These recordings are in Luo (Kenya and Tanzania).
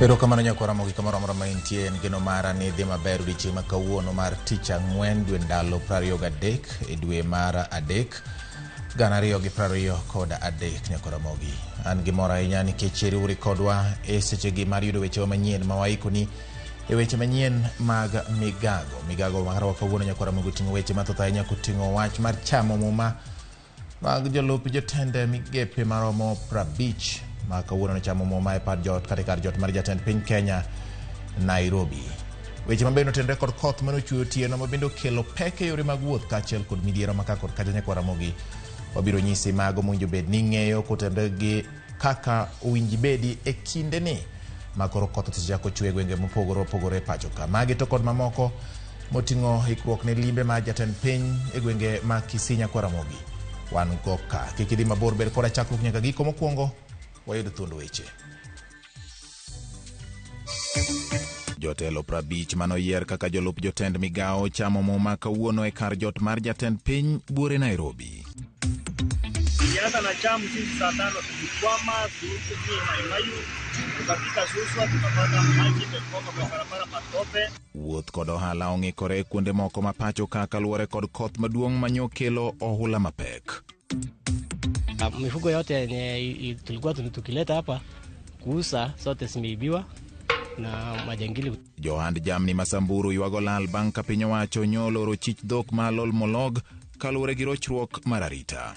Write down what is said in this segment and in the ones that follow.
Erokamano nyakwar Ramogi kamoro amora ma intie, en geno mara ni idhi maber odiechieng' ma kawuono mar tich ang'wen dwe ndalo 23 e dwe mar adek 2023 nyakwar Ramogi. An gi mor ahinya nikech iriwri kodwa e sechegi mar yudo wechewa manyien ma waikoni e weche manyien mag migago. Migago marwa kawuono nyakwar Ramogi oting'o weche mathoth ahinya koting'o wach mar chamo muma mag jolup jotend migepe maromo 50 ma kawuono nochamo muma e par jot kata e kar jot mar jatend piny Kenya Nairobi. Weche mabende otenore kod koth mane ochwe otieno ma bende okelo pek e yore mag wuoth kaachiel kod midhiero ma ka kod kacha nyakwar Ramogi. Wabiro nyisi mago mowinjo bed ni ing'eyo kotenore gi kaka owinji bedi e kindeni ma koro koth osechako chwe e gwenge mopogore opogore e pacho ka. Magi to kod mamoko moting'o ikruok ne limbe mar jatend piny e gwenge ma Kisii nyakwar Ramogi. Wan go ka. Kik idhi mabor, bed koda chakruok nyaka giko. Mokwongo wayud thuond weche. Jotelo 50 mane oyier kaka jolup jotend migawo chamo muma kawuono e kar jot mar jatend piny buore Nairobi. Tulianza na chamu sisi saa 5 tulikwama mimi Mai Mahiu, tukafika Suswa tukapata maji imetoka kwa barabara matope. Wuoth kod ohala ong'ikore kuonde moko ma pacho ka kaluwore kod koth maduong' manyokelo ohula mapek. Mifugo yote yenye tulikuwa tukileta hapa kuuza zote zimeibiwa na majangili. Johand jamni ma Samburu ywago lal bang' ka piny owacho nyoloro chich dhok ma Lolmolog kaluwore gi rochruok mar arita.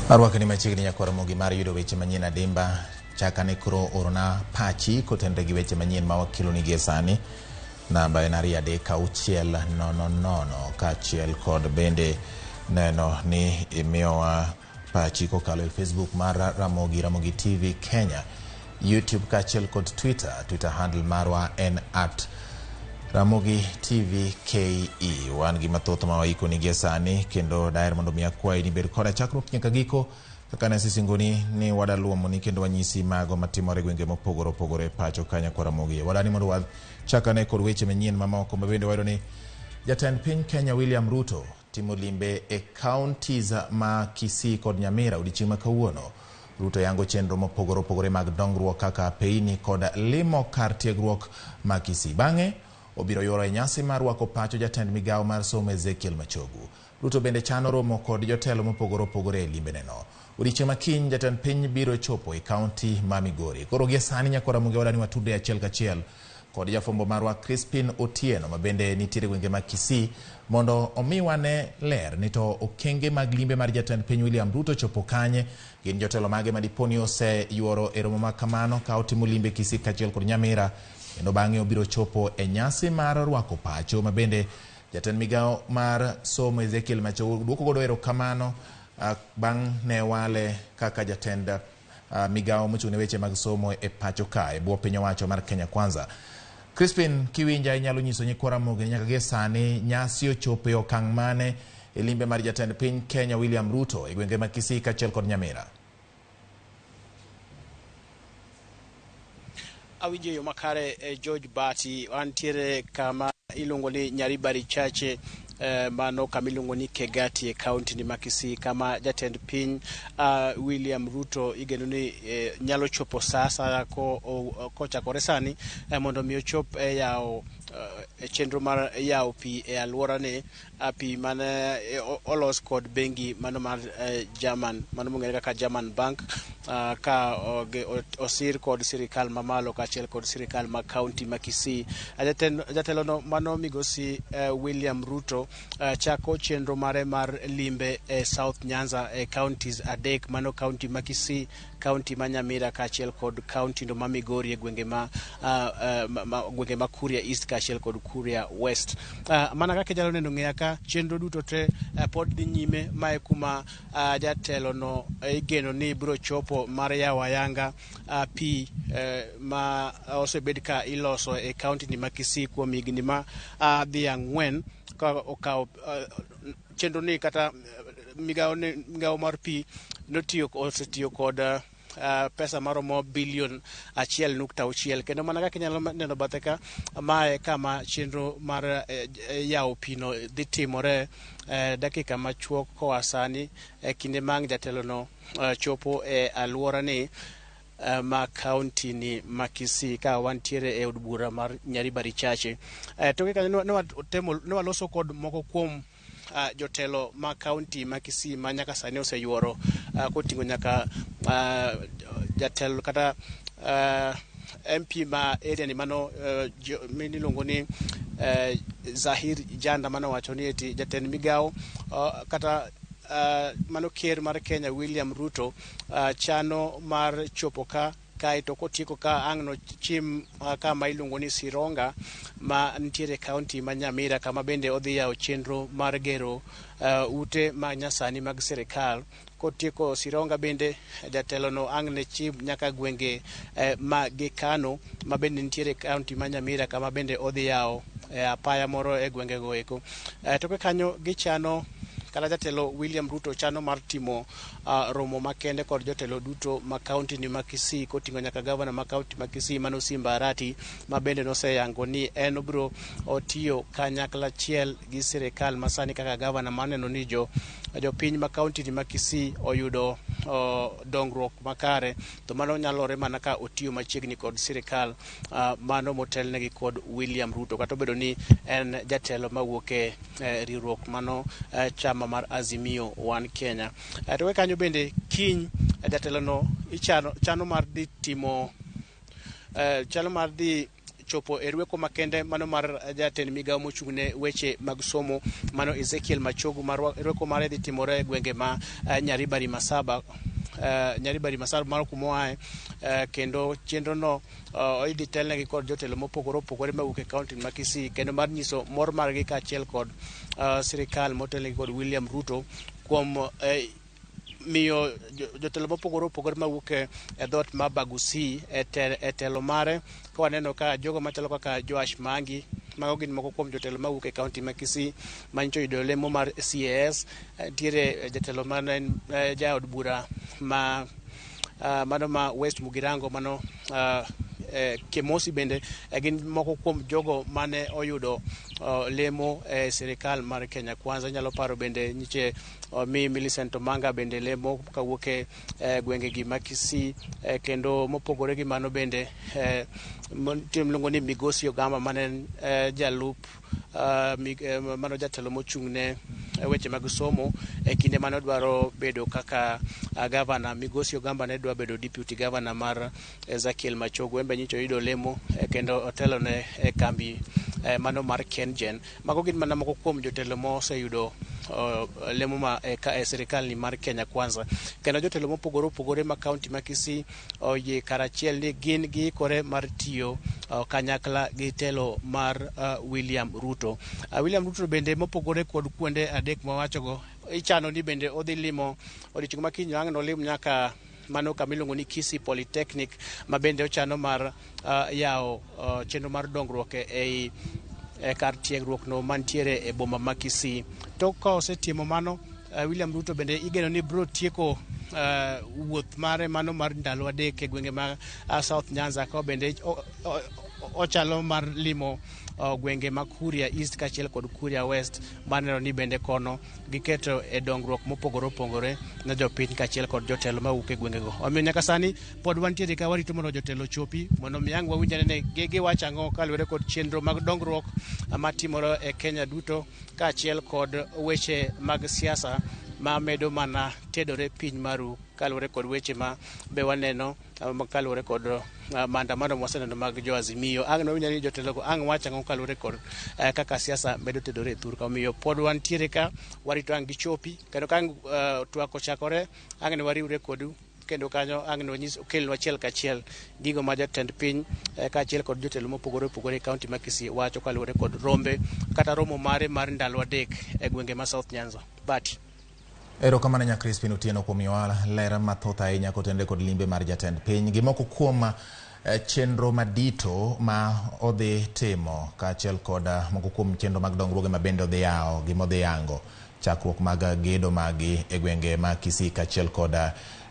Arwakni machiegni nyakwar Ramogi mar yudo weche manyien adimba. Chakane koro orona pachi kotenre gi weche manyien ma wakeloni gie sani. Namba en 23600 kaachiel kod bende neno ni imiyowa pachi kokalo e Facebook mar Ramogi, Ramogi TV Kenya, YouTube kaachiel kod Twitter. Twitter handle marwa en at Ramogi TV KE. Wan gi mathoth ma waikoni gie sani kendo daher mondo mi akwayi ni bed koda chakruok nyaka giko kaka ne asesingoni ni wadaluomoni kendo wanyisi mago matimore e gwenge mopogore opogore pacho ka nyakwar Ramogi. Wadani mondo wachakane kod weche manyien mamoko ma bende wayudo ni jatend piny Kenya William Ruto timo limbe e counties ma Kisii kod Nyamira odiechieng' ma kawuono. Ruto yango chenro mopogore opogore mag dongruok kaka peini kod limo kar tiegruok ma Kisii. Bang'e obiro yuoro e nyasi mar rwako pacho jatend migawo mar somo Ezekiel Machogu. Ruto bende chano romo kod jotelo mopogore opogore e limbeneno. Odiechieng' ma kiny jatend piny biro chopo e kaunti ma Migori. Koro gie sani nyakwar Ramogi wadani watudre achiel kachiel kod jafwambo marwa Crispin Otieno ma bende nitiere gwenge mag Kisii mondo omiwa ne ler ni to okenge mag limbe mar jatend piny William Ruto chopo kanye, gin jotelo mage ma diponi oseyuoro e romo ma kamano ka otimo limbe Kisii kaachiel kod Nyamira, kendo bang'e obiro chopo e nyasi mar rwako pacho ma bende jatend migawo mar somo Ezekiel Machogu duoko godo erokamano bang' ne wale kaka jatend migawo mochung' ne weche mag somo e pacho ka e bwo piny owacho mar Kenya Kwanza. Crispin, kiwinja inyalo nyiso nyikwa Ramogi ni nyaka gie sani nyasi ochopo e okang' mane e limbe mar jatend piny Kenya William Ruto e gwenge mag Kisii kaachiel kod Nyamira? Awinjo yo makare George Bati, antiere kama iluongo ni Nyaribari Chache, mano kama iluongo ni Kegati e kaunti ni ma Kisii, kama jatend piny William Ruto igeno ni nyalo chopo sa asaya kochakore sani mondo mi ochop e yawo chenro mar yawo pi e alworani, pi mane olos kod bengi mano mar German, mano mong'ere kaka German Bank, ka osir kod sirikal mamalo kaachiel kod sirikal ma kaunti ma Kisii. Jatelono mano migosi William Ruto chako chenro mare mar limbe e South Nyanza e counties adek, mano kaunti ma Kisii, kaunti ma Nyamira kaachiel kod kaunti no ma Migori e gwenge ma, gwenge ma Kuria East kaachiel kod Kuria West. Mana kaka inyalo neno ng'eya ka chenro duto te pod dhi nyime. Mae kuma jatelo no igeno ni biro chopo mar yawo ayanga pi ma osebed ka iloso e kaunti ni ma Kisii kuom higni ma dhi 4 ka okawo chenro ni kata migawo mar pi notiyo osetiyo kod pesa maromo bilion 1.6. Kendo mana kaka inyalo neno bathe ka, mae kama chenro mar yawo pino dhi timore dakika machuok koa sani, kinde mang' jatelono chopo e alworani ma kaunti ni ma Kisii, ka wantiere e od bura mar Nyaribari Chache. Toke kanyo ne waloso kod moko kuom jotelo ma kaunti ma Kisii ma nyaka sani oseyuoro, koting'o nyaka jatelo kata MP ma area ni mano miluongo ni Zahir Janda, manowacho ni eti jatend migawo kata mano ker mar Kenya William Ruto chano mar chopo ka kaeto kotieko ka ang' nochim kama iluongo ni Sironga ma nitiere e kaunti ma Nyamira, kama bende odhi yawo chenro mar gero ute ma nyasani mag sirikal. Kotieko Sironga bende, jatelo no ang' ne chim nyaka gwenge ma Gekano ma bende nitiere e kaunti ma Nyamira, kama bende odhi yawo apaya moro e gwengego eko. Toke kanyo gichano kata jatelo William Ruto chano mar timo romo makende kod jotelo duto ma kaunti ni ma Kisii, koting'o nyaka gavana ma kaunti ma Kisii mano Simba Arati, ma bende noseyango ni en obiro otiyo kanyakla achiel gi sirikal masani kaka gavana mar neno ni jopiny ma kaunti ni ma Kisii oyudo dongruok makare, to mano nyalore mana ka otiyo machiegni kod sirikal mano motelnegi kod William Ruto, kata obedo ni en jatelo mawuok e riwruok mano chama mar Azimio One Kenya. To kanyo bende kiny jatelo no ichano chano mar dhi timo chano mar dhi chopo e rweko makende mano mar jatend migawo mochung' ne weche mag somo mano Ezekiel Machogu, mar rweko mare dhi timore e gwenge ma Nyaribari Masaba, Nyaribari Masaba mano kumoae, kendo chenro no idhi telnegi kod jotelo mopogore opogore mawuok e kaunti ma Kisii, kendo mar nyiso mor margi kaachiel kod sirikal motelnegi kod William Ruto kuom miyo jotelo mopogore opogore mawuok e dhoot mar Bagusi e telo mare, ka waneno ka jogo machalo kaka Joash Mangi, mago gin moko kuom jotelo mawuok e kaunti ma Kisii manyicho yudo lemo mar CAS. Nitiere jatelo mane en jaod bura ma mano ma West Mugirango mano Kemosi, bende gin moko kuom jogo mane oyudo lemo e sirikal mar Kenya Kwanza. Inyalo paro bende nyiche omi Millicent Omanga bende lemo kawuok e gwenge gi ma Kisii, kendo mopogore gi mano bende nitie miluongo ni Migosi Ogamba mane en jalup mano jatelo mochung' ne weche mag somo e kinde mane odwaro bedo kaka gavana. Migosi Ogamba ne dwa bedo deputy governor mar Ezekiel Machogu, en be nyocha oyudo lemo kendo otelo ne e kambi mano mar KenGen. Mago gin mana moko kuom jotelo moseyudo lemo ma e sirikal ni mar Kenya Kwanza. Kendo jotelo mopogore opogore ma kaunti ma Kisii oyie karachiel ni gin giikore mar tiyo kanyakla gi telo mar William Ruto. William Ruto bende, mopogore kod kuonde adek mawachogo, ichano ni bende odhi limo odiochieng' ma kiny, ang' nolim nyaka mano kama iluongo ni Kisii Polytechnic, ma bende ochano mar yawo chenro mar dongruok ei kar tiegruok no mantiere e boma ma Kisii. Tok ka osetimo mano, William Ruto bende igeno ni biro tieko wuoth mare mano mar ndalo 3 e gwenge ma South Nyanza, ka bende ochalo mar limo gwenge ma Kuria East kaachiel kod Kuria West, maneno ni bende kono giketo e dongruok mopogore opogore ne jopiny kaachiel kod jotelo mawuok e gwengego. Omiyo nyaka sani pod wantiere ka warito mondo jotelo ochopi, mondo mi ang' wawinj ane ni giwacho ang'o kaluwore kod chenro mag dongruok matimore e Kenya duto kaachiel kod weche mag siasa ma medo mana tedore piny maru, kaluwore kod weche ma be waneno kaluwore kod maandamano mwaseneno mag jo Azimio. Ang' nwawinj ni jotelogo ang' wacho ang'o kaluwore kod kaka siasa medo tedore e thur ka. Omiyo pod wantiere ka warito ang' gichopi, kendo ka ang' twak ochakore ang' ne wariwre kodu, kendo kanyo ang' nonyis okelnu achiel kachiel gigo ma jatend piny kaachiel kod jotelo mopogore opogore e kaunti ma Kisii wacho kaluwore kod rombe kata romo mare mar ndalo 3 e gwenge ma South Nyanza. Bati. Erokamano nya Crispin Otieno kuom miyowa ler mathoth ahinya kotenore kod limbe mar jatend piny gi moko kuom chenro madito ma odhi timo, kaachiel kod moko kuom chenro mag dongruoge ma bende odhi yawo gi modhi yango chakruok mag gedo magi e gwenge ma Kisii kaachiel kod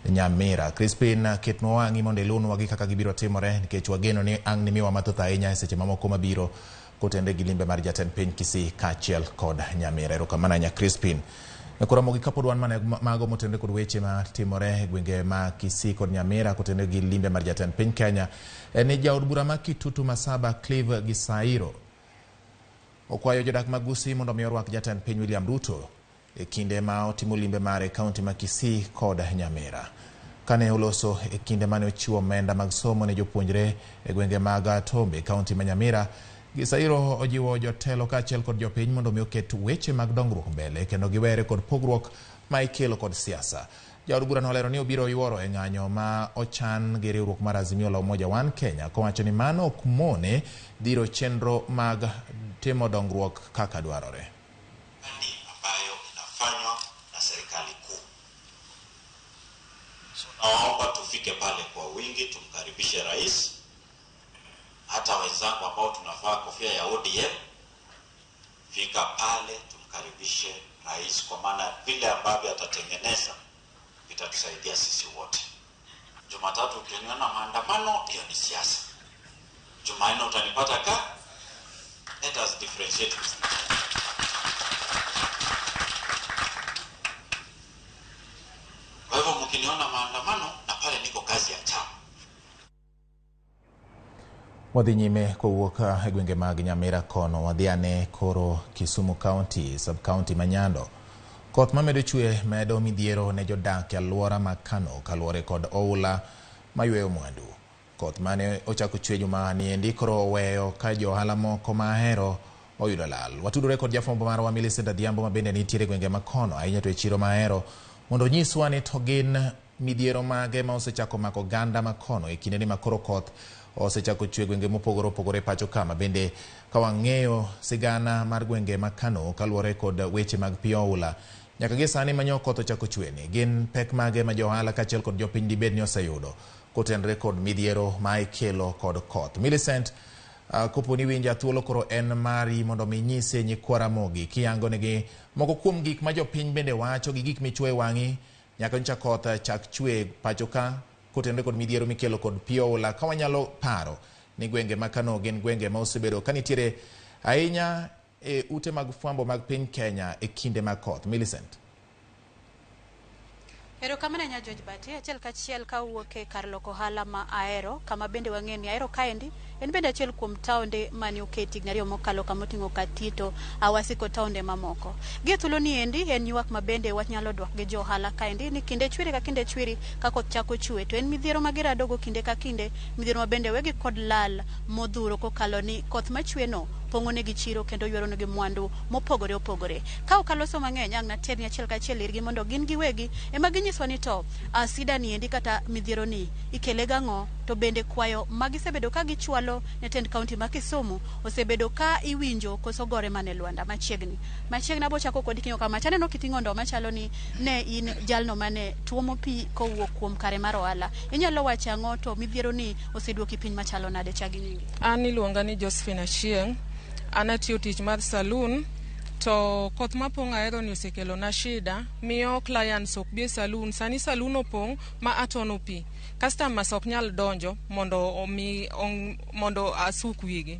Nyamira. Crispin, ketnwa wang'i mondo ilunwa gi kaka gibiro timore, nikech wageno ni ang' nimiwa mathoth ahinya e seche mamoko mabiro kotenre gi limbe mar jatend piny Kisii kaachiel kod Nyamira. Erokamano ahinya, Crispin. Koro kapod wan mana mago motenore kod weche matimore e gwenge ma Kisii kod Nyamira kotenore gi limbe mar jatend piny Kenya, en ni jaod bura ma Kitutu Masaba, Clive Gisairo, okwayo jodak mag Gusii mondo mi orwak jatend piny William Ruto e kinde ma otimo limbe mare e kaunti ma Kisii kod Nyamira. Kane oloso e kinde mane ochiwo omenda mag somo ne jopuonjre e gwenge mag Tombe, kaunti ma Nyamira, Gisairo ojiwo jotelo kaachiel kod jopiny mondo mi oket weche mag dongruok mbele kendo giwere kod pogruok ma ikelo kod siasa. Jaod burano olero ni obiro yuoro e ng'anyo ma ochan gi riwruok mar Azimio la Umoja One Kenya, kowacho ni mano ok mone dhiro chenro mag timo dongruok kaka dwarore. Ambayo inafanywa na serikali kuu. So naomba tufike pale kwa wingi, tumkaribishe rais. Hata wenzangu ambao tunavaa kofia ya ODM, fika pale tumkaribishe rais, kwa maana vile ambavyo atatengeneza vitatusaidia sisi wote. Jumatatu ukiniona maandamano, hiyo ni siasa. Jumanne utanipata ka. Let us differentiate. Kwa hivyo mkiniona maandamano, na pale niko kazi ya chama. Wadhi nyime kowuok e gwenge mag Nyamira kono, wadhi ane koro Kisumu County, sub county ma Nyando. Koth mamedo chwe medo midhiero ne jodak e alwora ma Kano kaluwore kod oula mayweyo mwandu. Koth mane ochako chwe juma niendi koro oweyo ka jo ohala moko ma Ahero oyudo lal. Watudore kod jafwambo marwa Millicent Adhiambo ma bende nitiere e gwenge ma kono, ahinya to e chiro ma Ahero, mondo onyiswa ni to gin midhiero mage ma osechako mako oganda ma kono e kindeni ma koro koth osechako chwe gwenge mopogore opogore pacho ka, ma bende ka wang'eyo sigana mar gwenge ma Kano kaluwore kod weche mag pi oula. Nyaka gi sani manyo koth ochako chweni, gin pek mage ma jo ohala kaachiel kod jopiny dibed ni oseyudo kotenre kod midhiero ma ikelo kod koth. Millicent, kopo ni winja, thuolo koro en mari mondo mi inyise nyikwa Ramogi kiyango negi moko kuom gik ma jopiny bende wacho gi gik michwo e wang'i nyaka nyocha koth chak chwe pacho ka kotenre kod midhiero mikelo kod pi oula, ka wanyalo paro ni gwenge ma Kano gin gwenge ma osebedo ka nitiere ahinya e ute mag fwambo mag piny Kenya e kinde mag koth. Millicent. Erokamano ahinya, George Bati. Achiel kachiel kawuok e kar loko ohala ma Ahero, kama bende wang'eyo ni Ahero kaendi en bende achiel kuom taonde mane oketi higni 2 mokalo, kama oting'o Katito, Awasi kod taonde mamoko. Gi e thuolo ni endi en ywak ma bende wach nyalo dwok gi jo ohala kaendi ni kinde chwiri ka kinde chwiri ka koth chako chwe to en midhiero ma giradogo kinde ka kinde, midhiero ma bende wegi kod lal modhuro kokalo ni koth machwe no pong'o negi chiro kendo ywero negi mwandu mopogore opogore. Ka ok aloso mang'eny, ang' naterni achiel kachiel irgi mondo gin giwegi ema ginyiswa ni to sida ni endi kata midhiero ni ikele gang'o, to bende kwayo ma gisebedo ka gichwalo ne tend kaunti ma Kisumu osebedo ka iwinjo koso gore mana e lwanda machiegni. Machiegni abo chako kodi king'o kama chaneno kiting'o ndo machalo ni ne in jalno mane tuomo pi kowuok kuom kare mar ohala. Inyalo wacho ang'o to midhiero ni oseduoki piny machalo nade? Chagi nyingi. An iluonga ni Josephine Achieng'. An atiyo tich mar saloon, to koth mapong' Ahero ni osekelo na shida, miyo clients ok bi e saloon. Sani saloon opong' ma atono pi, customers ok nyal donjo mondo omi mondo asuk wigi.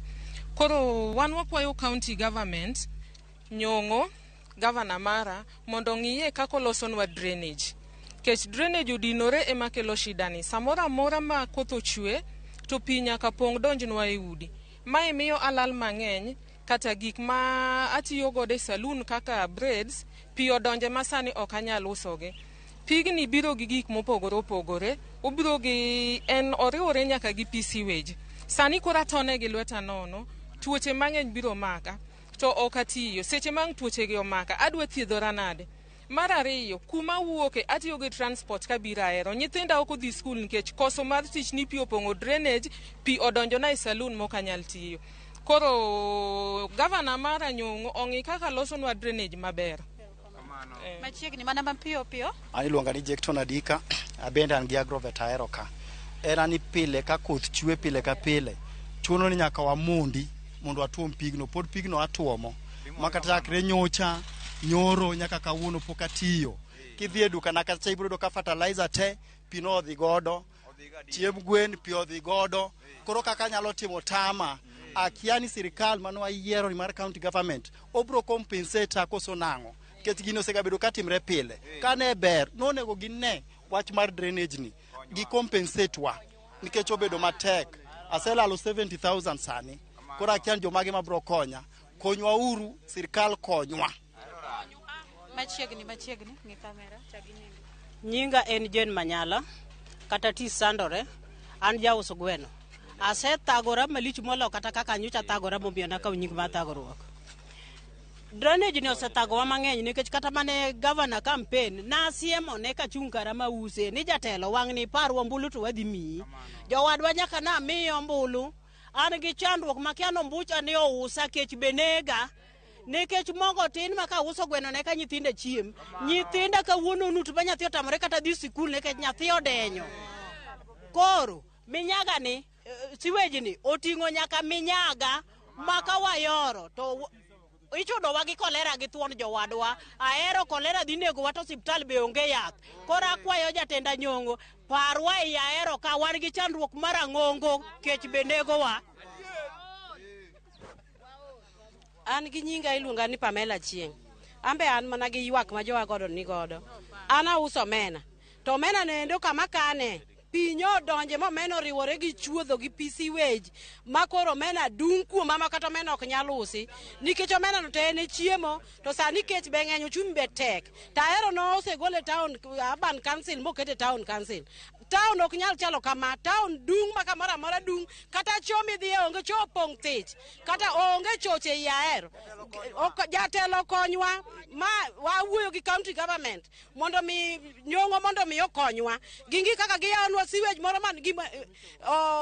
Koro wan wakwayo county government, Nyong'o gavana mara, mondo ong'iye kaka olosonwa drainage, kech drainage odinore ema kelo shida ni. Samoro amora ma koth ochwe to pi nyaka pong' donjnwa e udi. Mae miyo alal mang'eny, kata gik ma atiyo godo e saloon kaka braids, pi odonje ma sani ok anyal usogi. Pigni biro gi gik mopogore opogore, obiro gi en oriwore nyaka gi pi sewage. Sani koro atone gi lweta nono, tuoche mang'eny biro maka to ok atiyo. Seche ma ang' tuoche gi omaka, adwa thiedhora nade? Mar ariyo, kuma awuoke atiyo gi transport kabiro Ahero. Nyithinda ok odhi skul nikech koso mar tich ni pi opong'o drainage, pi odonjona e saloon mok anyal tiyo. Koro gavana mara Nyong'o ong'i kaka losonwa drainage maber. Machiegni mana mapiyo piyo. An iluonga ni Jackton Adika, abende an gi agrovet Ahero ka. En ni pile ka koth chwe pile ka pile, chuno ni nyaka wamondi mondo watuom pigno. Pod pigno atuomo. Ma kata chakre nyocha, nyoro nyaka kawuono pok atiyo. Kidhi e duka na kacha ibiro yudo ka fertilizer te pi nodhi godo, chiemb gwen pi odhi godo. Koro kaka anyalo timo tama, akia ni sirikal mane wayiero ni mar county government obro compensate koso nang'o, nikech gini osegabedo katimre pile. Kane ber nonego gine wach mar drainage ni gi compensate wa, nikech obedo matek. Aselalo 70,000 sani, koro akia ni jomage mabro konya. Konywa uru sirikal, konywa. Machiegni, machiegni, ng'i kamera, chak gi nyingi. Nyinga en Jane Manyala, kata Tis Sandore, an jauso gweno. Asethagora malich molo kata kaka nyocha thagora momiyo nakawo nying mar thagruok. Drainage ni osethagowa mang'eny nikech kata mane governor campaign nasiemo ne kachung' kara mause ni jatelo wang' ni parwa ombulu to wadhi miyi. Jowadwa nyaka namiye ombulu. An gi chandruok makia ni ombucha ni ousa kech be nega. Nikech mogo tin ma kauso gweno ne ka nyithinda chiem. Nyithinda kawuono onut ma nyathi otamore kata dhi sikul nikech nyathi odenyo. Koro minyaga ni sewage ni oting'o nyaka minyaga ma ka wayoro to ichudowa gi kolera gi thuon jowadwa. Ahero kolera dhi negowa to osiptal be onge yath. Koro akwayo jatend Anyong'o parwa ei Ahero ka wan gi chandruok mar ang'ongo kech be negowa. An gi nyinga iluonga ni Pamela Chieng'. An be an mana gi ywak ma jowa godo ni godo. An auso omena. To omena no kama kane, pi nyo odonje ma omena oriwore gi chuodho gi pi sewage ma koro omena dung' kuoma ma kata omena ok nyal usi. Nikech omena no to en e chiemo, to sani kech be ng'eny, ochumi be tek. To Ahero no osegol e town, urban council moket e town council. Town ok nyal chalo kama, town dung' ma kamoro amora dung', kata cho midhiye onge, cho opong' thich, kata onge choche ei Ahero. Jatelo konywa, ma wawuoyo gi county government mondo mi Nyong'o mondo mi okonywa. Ging'i kaka giyawonwa sewage moro man gima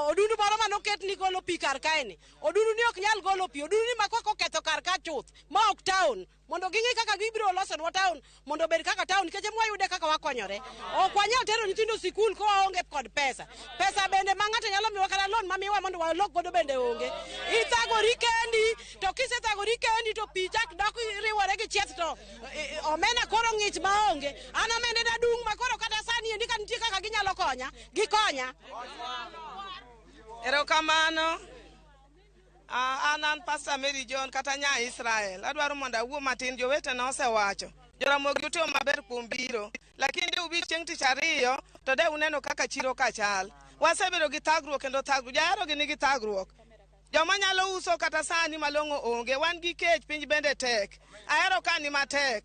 odundu moro manoket ni golo pi kar kaeni. Odundu ni ok nyal golo pi, odundu ni ma koko oketho kar ka chuth, ma ok town. Mondo ging'i kaka gibiro losonwa town mondo obed kaka town, nikech mwayude kaka wakonyore. Ok wanyal tero nyithindo sikul ka waonge kod pesa. Pesa bende ma ng'ato nyalo miwa kata loan mamiwa mondo walok godo bende onge. Ithagori kendi, to kisethagori kendi to pi chak dok riwore gi chieth to omena koro ng'ich maonge. An omenda na dung' ma koro kata sani endi ka nitie kaka ginyalo konya, gikonya. Erokamano. An Pastor Mary John kata nya Israel. Adwaro mondo awuo matin, jowetena osewacho. Joramogi utimo maber kuom biro. Lakini de ubi chieng' tich ariyo to de uneno kaka chiro ka chal. Wasebedo gi thagruok kendo thagruok. Jahero gi nigi thagruok. Joma nyalo uso kata sani malong'o onge. Wan gi kech, piny bende tek. Ahero ka ni matek.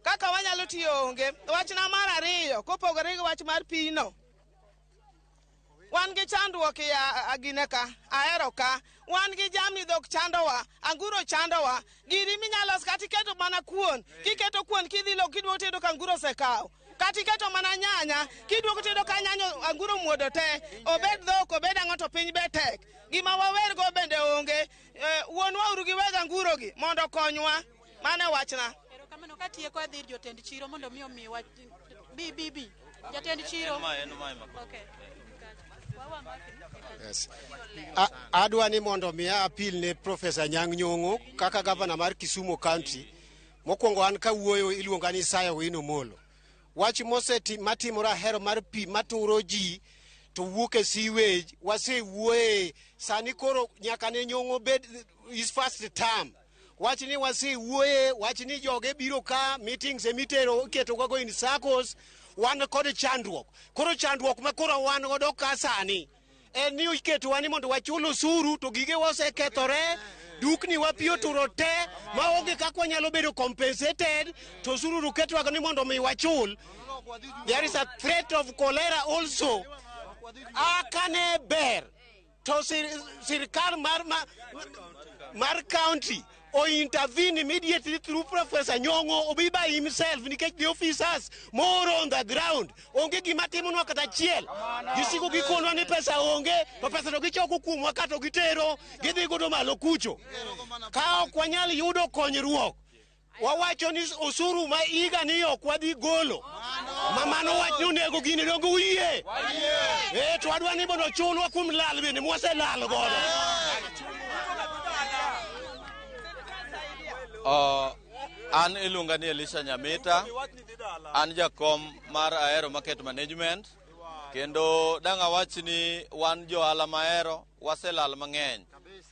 Kaka wanyalo tiyo onge. Wachna mar ariyo, kopogore gi wach mar pino. Wan gi chandruok ya gine ka, Ahero ka. Wan gi jamni dhok chandowa, anguro chandowa. Giri minyalo kata iketo mana kuon, kiketo kuon kidhi lo kiduogo tiyudo ka anguro osekawo. Kata iketo mana nyanya, kiduogo tiyudo ka nyanya anguro omuodo te. Obed dhok, obed ang'o to piny be tek. Gima wawergo bende onge. Wuonwa uru gi weg anguro gi mondo okonywa. Mano e wachna. Erokamano. Katieko adhi ir jotend chiro mondo mi omiwa bi bi bi. Jatend chiro. Okay. Yes. Adwa ni mondo miya appeal ne Professor Anyang' Nyong'o kaka gavana mar Kisumu County. Mokwongo an kawuoyo iluonga ni Isaya Owino Molo. Wach moseti matimore Ahero mar pi maturo ji to wuok e sewage wasewuoye sani koro nyaka ne Nyong'o bed his first term. Wach ni wasewuoye, wach ni joge biro ka meetings emitero iketo gogo in circles, wan kod chandruok. Koro chandruok ma koro wan godo ka sani en ni iketowa ni mondo wachul osuru to gigewa osekethore, dukni wa pi oturo te maonge kaka wanyalo bedo compensated to osuru to ketwa ni mondo mi wachul. There is a threat of cholera also. Akane ber to sirikal mar county o intervene immediately through Professor Nyong'o obi by himself nikech the officers more on the ground onge gima timonwa kata achiel. Gisiko gikonwa ni pesa onge to pesa to gichoko kuomwa kato gitero gidhi godo malo kucho. Ka ok wanyal yudo konyruok, wawacho ni osuru ma higa ni ok wadhi golo. Ma mano wach ni onego gini donge uyie? To wadwa ni mondo chulwa kuom lal bende mwaselal godo. An iluonga ni Elisha Nyamita, an jakom mar Ahero Market Management, kendo dang' awach ni wan johala mahero waselal mang'eny.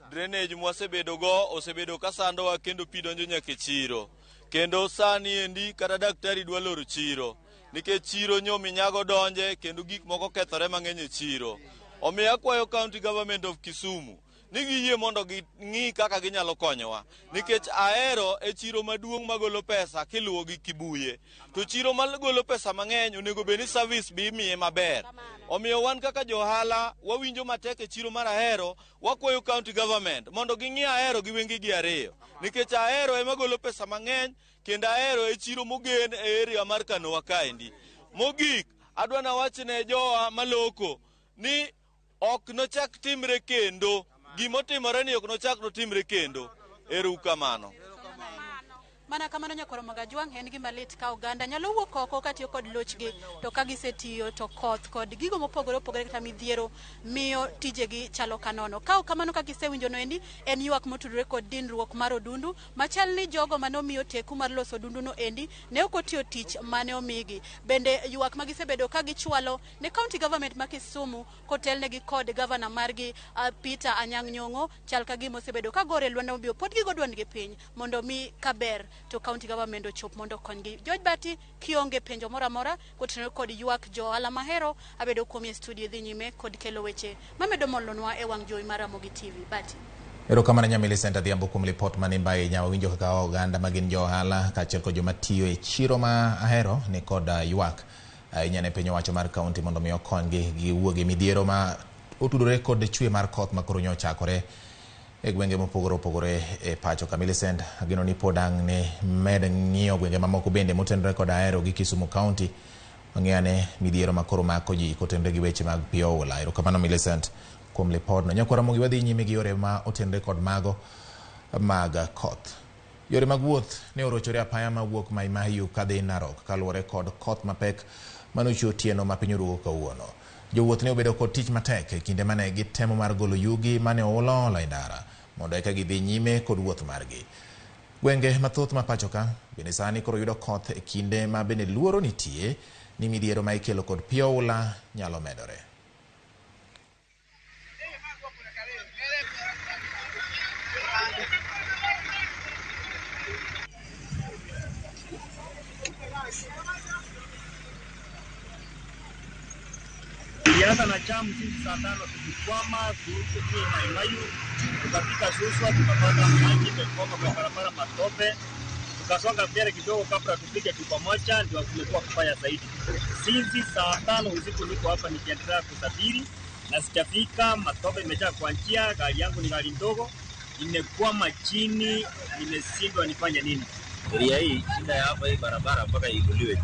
Drainage mwasebedo go osebedo ka sandowa kendo pi donjo nyaka e chiro. Kendo sani endi kata daktari dwa loro chiro, nikech chiro nyominyago donje kendo gik moko kethore mang'eny e chiro. Omiyo akwayo County Government of Kisumu ni giyie mondo ging'i kaka ginyalo konyowa, nikech Ahero e chiro maduong' magolo pesa kiluwo gi Kibuye, to chiro magolo pesa mang'eny onego bed ni service be imiye maber. Omiyo wan kaka johala wawinjo matek e chiro mar Ahero, wakwayo County Government mondo ging'i Ahero gi wengegi ariyo, nikech Ahero ema golo pesa mang'eny kendo Ahero e chiro mogen e area mar Kanowa kaendi. Mogik, adwa nawach ne jowa maloko ni ok nochak timre kendo. Gimotimore ni ok nochak notimre kendo. Ero kamano. Mana kamano nyakwar Magajwang', en gima lit ka oganda nyalo wuok oko katiyo kod lochgi, to ka gisetiyo to koth kod gigo mopogore opogore kata midhiero miyo tijegi chalo kanono. Ka ok kamano kaka isewinjo noendi, en ywak motudore kod dinruok mar odundu, machal ni jogo mane omiyo teku mar loso odundu no endi ne ok otiyo tich mane omigi. Bende ywak ma gisebedo ka gichwalo ne County Government ma Kisumu kotelnegi kod gavana margi Peter Anyang' Nyong'o, chal ka gima osebedo ka gore lwanda mobiro pod gigo duondgi piny mondo mi kaber to County Government ochop mondo okonygi. George Bati, kionge penjo moro amora kotenore kod ywak jo ohala mahero, abedo kuomi e studio dhi nyime kod kelo weche mamedo molonwa e wang' jowi mar Ramogi TV. Bati. Erokamano nya Millicent Adhiambo kuom lipot manimba ahinya. Wawinjo kaka oganda ma gin jo ohala kaachiel kod joma tiyo e chiro ma Ahero ni kod ywak ahinya ne piny owacho mar kaunti mondo mi okonygi giwuog e midhiero ma otudore kod chwe mar koth ma koro nyo ochakore e gwenge mopogore opogore e pacho ka. Millicent, ageno ni pod ang' ne med ng'iyo gwenge mamoko bende motenore kod Ahero gi Kisumu County. Wang'e ane midhiero ma koro mako ji kotenore gi weche mag pi oula. Erokamano Millicent kuom lipodno. Nyakwar Ramogi, wadhi nyime gi yore ma otenore kod mago mag koth. Yore mag wuoth ne orochore apaya mawuok Mai Mahiu kadhi Narok kaluwore kod koth mapek manochwe otieno ma piny orugo kawuono. Jowuoth ne obedo kod tich matek e kinde mane gitemo mar golo yugi mane oula ola e ndara mondo eka gidhi nyime kod wuoth margi. Gwenge mathoth ma pacho ka bende sani koro yudo koth e kinde ma bende luoro nitie ni midhiero ma ikelo kod pi oula nyalo medore. Tulianza na jamu sisi saa 5 tulikwama kuhusu Mai Mahiu, tukafika Suswa tukapata maji imekoma kwa barabara matope, tukasonga mbele kidogo kabla tufike Tupamoja ndio kumekuwa kubaya zaidi. Sisi saa 5 usiku niko hapa nikiendelea kusafiri na sijafika, matope imejaa kwa njia, gari yangu ni gari ndogo, imekwama chini, nimeshindwa nifanye nini. Area hii shida ya hapa hii barabara mpaka iinuliwe juu,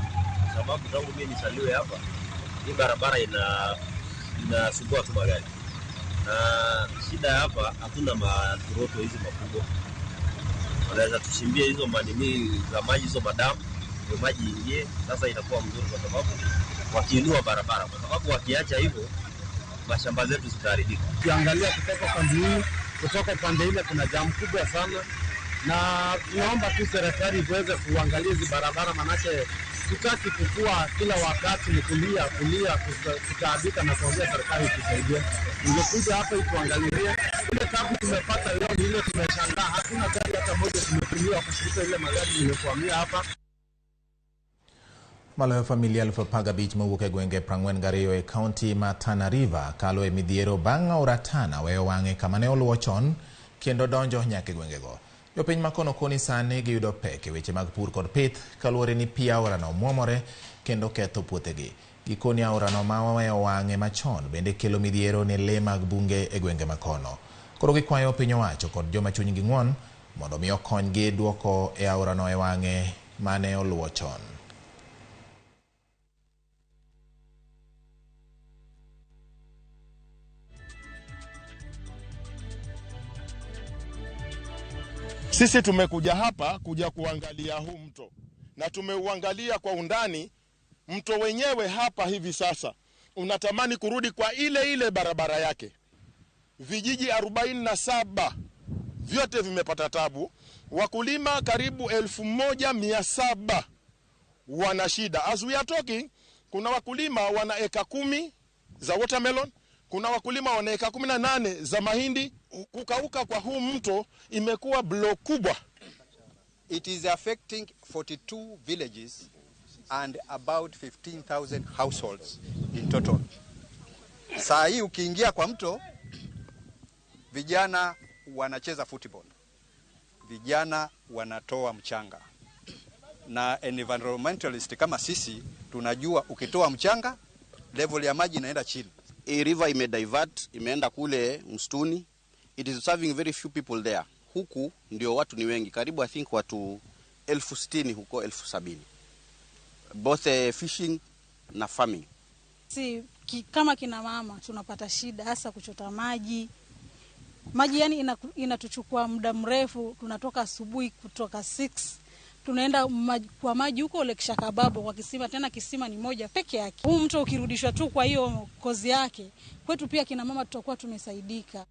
sababu tangu mimi nisaliwe hapa hii barabara inasumbua tu magari. Na shida hapa hatuna maturoto hizi makubwa. Wanaweza tushimbie hizo manini za maji, hizo madamu ndio maji ingie. Sasa inakuwa mzuri kwa sababu wakiinua barabara, kwa sababu wakiacha hivyo mashamba zetu zitaharibika. Ukiangalia kutoka pande hii, kutoka pande ile kuna jamu kubwa sana, na tunaomba tu serikali iweze kuangalia hizi barabara, manake sitaki kukua kila wakati ni kulia kulia kutaabika na kuambia serikali itusaidie. Ingekuja hapa ituangalie. Ile tabu tumepata leo ni ile tumeshangaa, hakuna gari hata moja tumetumiwa kushirika ile magari nimekuambia hapa. Maloyo familia 15,000 mowuok e gwenge 42 e kaunti ma Tana River kalo e midhiero bang' aora Tana weyo wang'e kama ne oluwo chon kendo donjo nyaka e gwengego. Jopiny makono koni sani giyudo pek e weche mag pur kod pith kaluwore ni pi aorano mwomore kendo ketho puothegi. Gikoni aorano ma weyo wang'e machon bende kelo midhiero ne lee mag bunge e gwenge makono. Koro gikwayo piny owacho kod joma chunygi ng'won mondo mi okonygi duoko e aorano e wang'e mane oluwo chon. Sisi tumekuja hapa kuja kuangalia huu mto na tumeuangalia kwa undani. Mto wenyewe hapa hivi sasa unatamani kurudi kwa ile ile barabara yake. Vijiji 47 vyote vimepata tabu Wakulima karibu 1700 wana shida. As we are talking, kuna wakulima wana eka 10 za watermelon, kuna wakulima wana eka 18 za mahindi. Kukauka kwa huu mto imekuwa blow kubwa. It is affecting 42 villages and about 15,000 households in total. Saa hii ukiingia kwa mto, vijana wanacheza football, vijana wanatoa mchanga, na environmentalist kama sisi tunajua ukitoa mchanga level ya maji inaenda chini. Hii river ime divert, imeenda kule msituni. It is serving very few people there. Huku ndio watu ni wengi, karibu I think watu 60,000 huko 70,000. Both fishing na farming. Si kama kina mama tunapata shida hasa kuchota maji. Maji yani inatuchukua muda mrefu, tunatoka asubuhi kutoka 6 tunaenda kwa maji huko Lake Shakababo kwa kisima, tena kisima ni moja peke yake. Huu mto ukirudishwa tu kwa hiyo kozi yake, kwetu pia kina mama tutakuwa tumesaidika.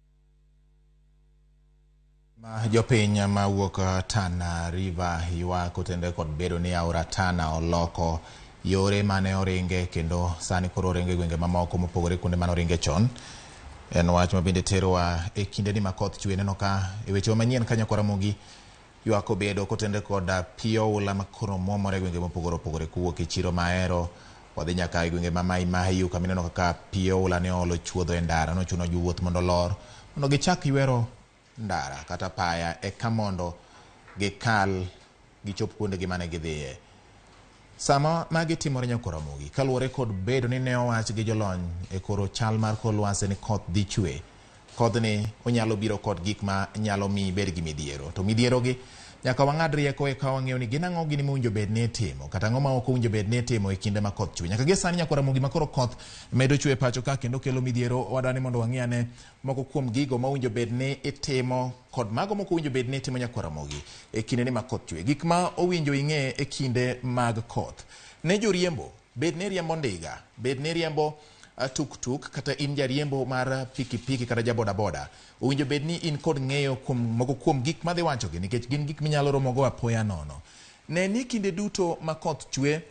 Jopiny mawuok Tana River ywak otende kod bedo ni aora Tana oloko yore mane oringe kendo sani koro oringe gwenge mamoko mopogore kuonde mane oringe chon. En wach ma bende terowa e kindeni ma koth chwe. Neno ka e weche manyien kanyo Ramogi ywak obedo kotende kod pi oula makoro muomore e gwenge mopogore opogore kowuok e chiro Mahero wadhi nyaka e gwenge ma Mai Mahiu kama ineno kaka pi oula ne oolo chuodho e ndara, nochuno jowuoth mondo olor mondo gichak ywero ndara kata paya eka mondo gikal gichop kuondegi mane gidhiye. Sama magi timore nyako Ramogi, kaluwore kod bedo ni ne owach gi jolony e koro chal mar kor lwasi ni koth dhi chwe, kodhni onyalo biro kod gik ma nyalo miyi ibed gi midhiero. To midhiero gi nyaka wang'ad rieko eka wang'eyo ni gin ang'o gini mowinjo bed ni itimo kata ang'o ma ok owinjo bed ni itimo e kinde ma koth chwe. Nyaka gie sani nyako Ramogi ma koro koth medo chwe e pacho ka kendo kelo midhiero, wadwa ni mondo wang'i ane moko kuom gigo ma owinjo bed ni itimo kod mago mok owinjo bed ni itimo nyako Ramogi e kinde ni ma koth chwe. Gik ma owinjo ing'e e kinde mag koth. Ne joriembo, bed ni riembo ndiga, bed ni riembo tuk-tuk kata in jariembo mar pikipiki kata ja bodaboda, owinjo bed ni in kod ng'eyo kuom moko kuom gik madhi wachogi nikech gin gik minyalo romogo apoya nono. Ne ni kinde duto ma koth chwe,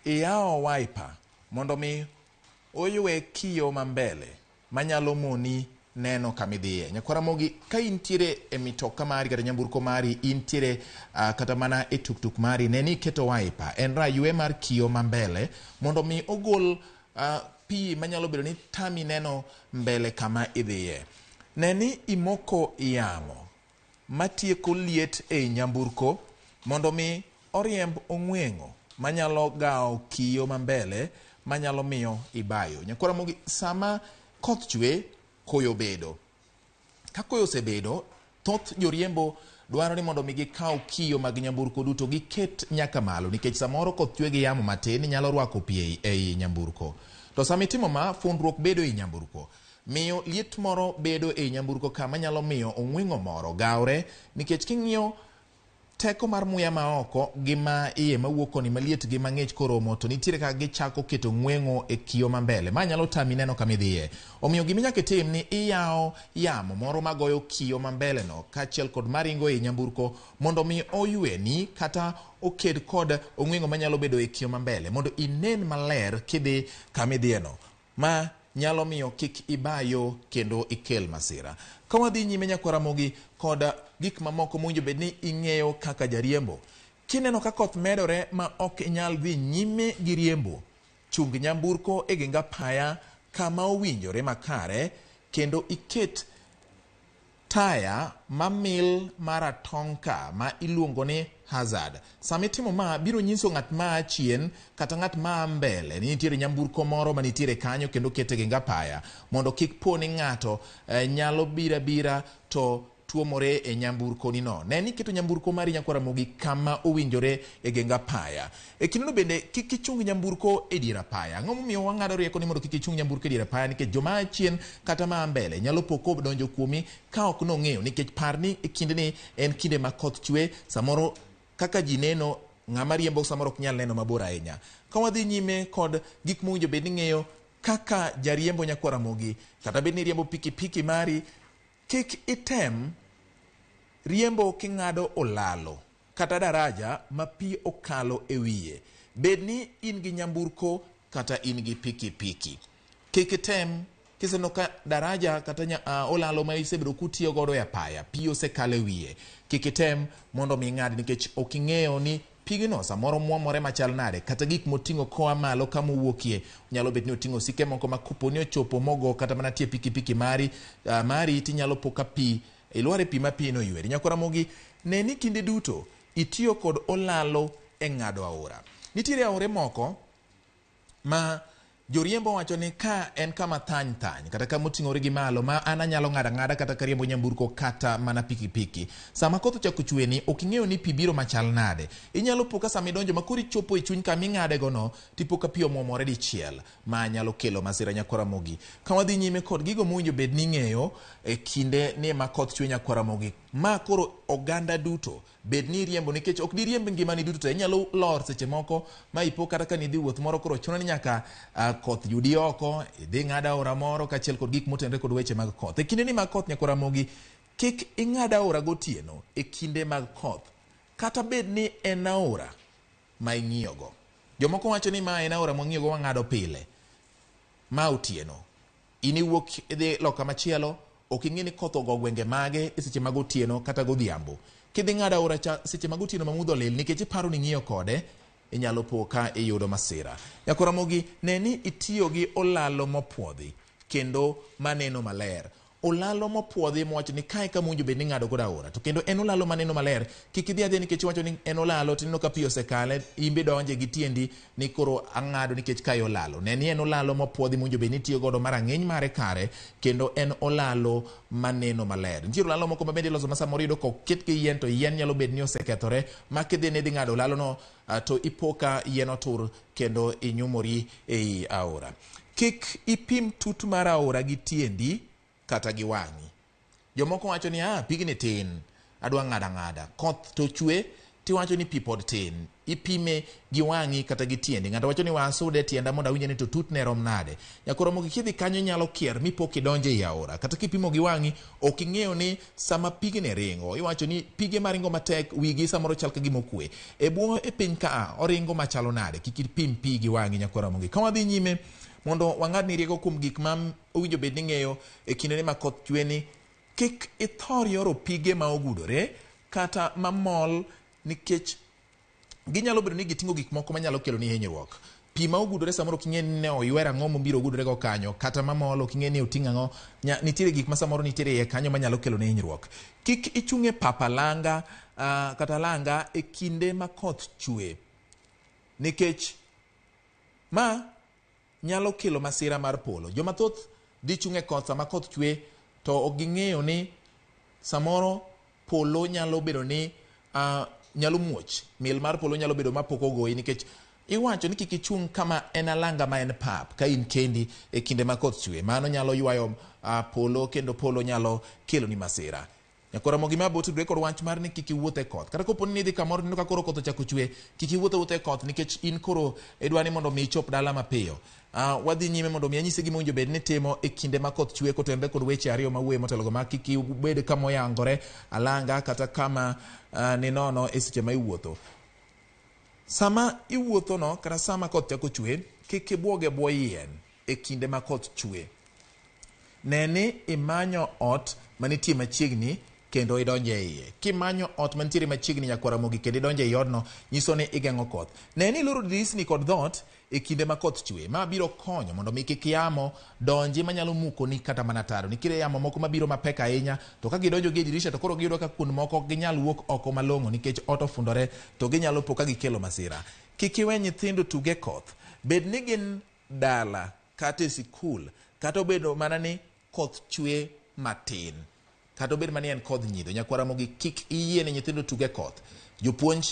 iyawo wiper mondo mi oywe kiyo ma mbele manyalo moni neno kamidhiye. Nyakwa Ramogi, ka intiere e mitoka mari kata nyamburko mari, intiere kata mana e tuk-tuk mari, ne ni iketo wiper, en raywe mar kiyo ma mbele mondo mi ogol pi manyalo bedo ni tami neno mbele kama idhiye. Ne ni imoko yamo matieko liet ei nyamburko mondo mi oriemb ong'weng'o manyalo gawo kiyo ma mbele manyalo miyo ibayo. Nyakwa Ramogi, sama koth chwe, koyo bedo. Ka koyo osebedo, thoth joriembo dwaro ni mondo mi gikaw kiyo mag nyamburko duto giket nyaka malo nikech samoro koth chwe gi yamo matin nyalo rwako pi ei nyamburko. To sama itimo ma, fundruok bedo ei nyamburko. Miyo liet moro bedo ei nyamburko kama nyalo miyo ong'weng'o moro gawre nikech king'iyo teko mar muya ma oko gi ma iye mawuok koni maliet gi mang'ich koromo to nitiere kaka gichako keto ng'weng'o e kiyo ma mbele ma nyalo tami neno kama idhiye. Omiyo gima nyaka itim ni iyawo yamo moro magoyo kiyo ma mbele no kaachiel kod maringo ei nyamburko mondo mi oyweni kata oked kod ong'weng'o manyalo bedo e kiyo ma mbele mondo inen maler kidhi kama idhiyeno ma nyalo miyo kik ibayo kendo ikel masira. Ka wadhi nyime nyakwa Ramogi kod gik mamoko mowinjo bed ni ing'eyo kaka jariembo. Kineno ka koth medore ma ok inyal dhi nyime gi riembo, chung nyamburko e geng apaya kama owinjore makare kendo iket taya mamil maratonka ma iluongo ni hazard. Sama itimo ma biro nyiso ng'at ma chien kata ng'at ma mbele ni nitiere nyamburko moro manitiere kanyo kendo kete geng apaya mondo kik po ni ng'ato nyalo bira bira to tuomore e nyamburko ni no. Ne ni iketo nyamburko mari nyakwa Ramogi kama owinjore e geng apaya. E kindeno bende kik ichung nyamburko e dier apaya. Ang'o momiyo wang'ado rieko ni mondo kik ichung nyamburko e dier apaya? Nikech joma chien kata ma mbele nyalo po kodonjo kuomi ka ok nong'eyo, nikech par ni e kindeni en kinde ma koth chwe, samoro kaka ji neno ng'ama riembo samoro ok nyal neno mabor ahinya. Ka wadhi nyime kod gik mowinjo bed ni ng'eyo kaka jariembo nyakwa Ramogi, kata bed ni riembo pikipiki mari, kik item riembo king'ado olalo kata daraja ma pi okalo e wiye. Bed ni in gi nyamburko kata in gi pikipiki. Kik item kiseneno ka daraja kata olalo ma isebedo kutiyo godo e apaya, pi osekalo e wiye. Kik item mondo mi ing'ad nikech ok ing'eyo ni pigno samoro mwomore machal nade, kata gik moting'o koa malo kama owuokie. Nyalo bet ni oting'o osike moko ma kopo ni ochopo mogo kata mana tie pikipiki mari tinyalo po ka pi ilwar e pi ma pi no yweri. Nyakwar Ramogi, ne ni kinde duto itiyo kod olalo e ng'ado aora. Nitiere aore moko ma joriembo wacho ni ka en kama thany thany kata kama oting'ore gi malo ma an anyalo ng'ado ang'ada kata kariembo nyamburko kata mana pikipiki. Sama koth ochako chweni ok ing'eyo ni pi biro machal nade. Inyalo po ka sama idonjo ma koro ichopo e chuny kama ing'ade go no tipo ka pi omwomore dichiel ma nyalo kelo masira. Nyakwar Ramogi, ka wadhi nyime kod gigo mowinjo bed ni ing'eyo e kinde ni ma koth chwe, Nyakwar Ramogi, ma koro oganda duto bed ni iriembo nikech ok diriemb ngimani duto te, inyalo lor seche moko ma ipo kata ka nidhi wuoth moro koro chuno ni nyaka koth yudi oko, idhi ng'ad aora moro kaachiel kod gik motenore kod weche mag koth. E kinde ni mag koth, Nyakwar Ramogi, kik ing'ad aora gotieno e kinde mag koth, kata bed ni en aora ma ing'iyogo. Jomoko wacho ni ma en aora mwang'iyogo wang'ado pile, ma otieno. In iwuok idhi loka machielo, ok ing'e ni koth ogo gwenge mage e seche mag otieno kata godhiambo. Kidhi ng'ado aora cha seche mag otieno ma mudho olil nikech iparo ni ing'iyo kode, inyalo po ka iyudo masira. Nyakwar Ramogi, ne ni itiyo gi olalo mopuodhi kendo maneno maler. Olalo mopuodhi mowacho ni kae kama owinjo bed ni ing'ado godo aora, to kendo en olalo maneno maler. Kik idhi adhiya nikech iwacho ni en olalo tineno ka pi osekale, in be idonje gi tiendi ni koro ang'ado nikech kae olalo. Ne ni en olalo mopuodhi mowinjo bed ni itiyo godo marang'iny mare kare, kendo en olalo maneno maler. Nitiere olalo moko ma bende iloso ma samoro iyudo ka oket gi yien to yien nyalo bet ni osekethore ma kidhi ni idhi ng'ado olalo no to ipo ka yien otur kendo inyumori ei aora. Kik ipim tut mar aora gi tiendi kata gi wang'i. Jomoko wacho ni pigni tin, adwa ng'ado ang'ada. Koth to chwe tiwacho ni pi pod tin. Ipime gi wang'i kata gi tiendi. Ng'ato wacho ni wasude tienda mondo awinj ni to tutne rom nade. Nyakwar Ramogi, kidhi kanyo inyalo kier mipo kidonjo ei aora. Kata kipimo gi wang'i ok ing'eyo ni sama pigni ringo, iwacho ni pige maringo matek wigi samoro chal ka gima okwe. E bwo e piny ka oringo machalo nade. Kik ipim pi gi wang'i, Nyakwar Ramogi. Ka wadhi nyime mondo wang'adni rieko kuom gik ma owinjo bed ni ing'eyo e kindene ma koth chweni, kik ithor yoro pige ma ogudore kata mamol nikech ginyalo bedo ni giting'o gik moko manyalo kelo ni hinyruok. Pi ma ogudore samoro ok ing'e ni ne oywer ang'o mobiro ogudore go kanyo, kata mamol ok ing'e ni oting'o ang'o. Nitiere gik ma samoro nitiere iye kanyo manyalo kelo ni hinyruok. Kik ichung' e pap alanga kata alanga e kinde ma koth chwe, nikech ma nyalo kelo masira mar polo. Joma thoth dhi chung' e koth sama koth chwe to ok ging'eyo ni samoro polo nyalo bedo ni nyalo muoch. Mil mar polo nyalo bedo mapok ogoyi nikech iwacho ni kik ichung' kama en alanga ma en pap ka in kendi e kinde ma koth chwe. Mano nyalo ywayo polo kendo polo nyalo keloni masira. Nyakwar Ramogi, ma bo tudore kod wach mar ni kik iwuoth e koth. Kata kopo ni idhi kamoro tineno ka koro koth ochako chwe, kik iwuoth awuotha e koth nikech in koro idwa ni mondo mi ichop dala mapiyo. Wadhi nyime mondo mi anyisi gima owinjo bed ni itimo e kinde ma koth chwe kotenore kod weche ariyo mawuoye motelogo ma kik ibed kama oyangore alanga kata kama ninono e seche ma iwuotho. Sama iwuotho no kata sama koth chako chwe, kik ibuog e bwo yien e kinde ma koth chwe. Ne ni imanyo ot manitie machiegni kendo idonjo e iye. Kimanyo ot mantiere machiegni, Nyakwar Ramogi, kendo idonjo ei odno, nyiso ni igeng'o koth. Ne ni iloro dirisni kod dhoot e kinde ma koth chwe. Ma biro konyo mondo mi kik yamo donji manyalo mukoni kata mana tado. Nitiere yamo moko mabiro mapek ahinya, to ka gidonjo gi e dirisha to koro giyudo ka kuond moko ok ginyal wuok oko malong'o nikech ot ofundore, to ginyalo po ka gikelo masira. Kik iwe nyithindo tug e koth. Bed ni gin dala kata e sikul, kata obedo mana ni koth chwe matin, kata obed mana ni en kodh nyidho. Nyakwar Ramogi, kik iyie ni nyithindo tug e koth. Jopuonj,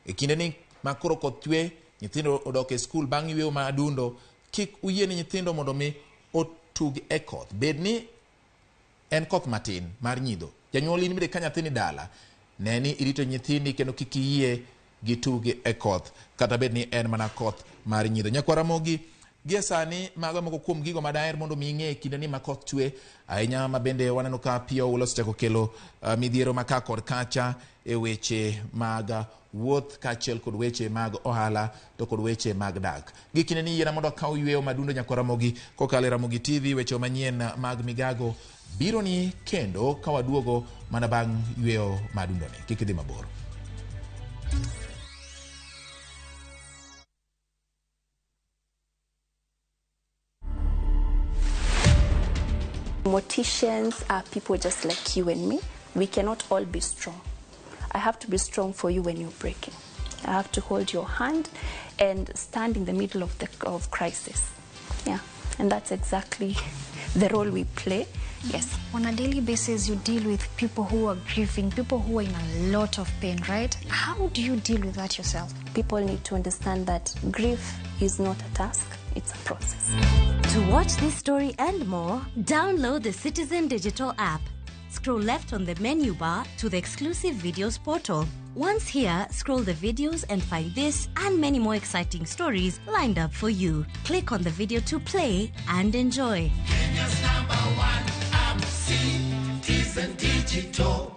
e kinde ni ma koro koth chwe, nyithindo odok e skul bang' yweyo ma adundo, kik uyie ni nyithindo mondo mi otug e koth. Bed ni en koth matin mar nyidho. Janyuol in bende ka nyathini dala, ne ni irito nyithindi kendo kik iyie gitug e koth, kata bed ni en mana koth mar nyidho. Nyakwar Ramogi, Gie sani mago moko kuom gigo madaher mondo mi ing'e e kinde ni ma koth chwe ahinya, ma bende waneno ka pi oula osechako kelo midhiero ma ka kod kacha e weche mag wuoth kaachiel kod weche mag ohala to kod weche mag dak. Gi kinde ni yiena mondo akaw yweyo madundo nyakwa Ramogi kokalo e Ramogi TV. Weche manyien mag migago biro ni kendo ka waduogo mana bang' yweyo madundoni. Kik idhi mabor. Morticians are people just like you and me. We cannot all be strong. I have to be strong for you when you're breaking. I have to hold your hand and stand in the middle of the of crisis. Yeah, and that's exactly the role we play. Yes. On a daily basis, you deal with people who are grieving, people who are in a lot of pain, right? How do you deal with that yourself? People need to understand that grief is not a task, it's a process. To watch this story and more, download the Citizen Digital app. Scroll left on the menu bar to the exclusive videos portal. Once here, scroll the videos and find this and many more exciting stories lined up for you. Click on the video to play and enjoy. Kenya's number one app, Citizen Digital.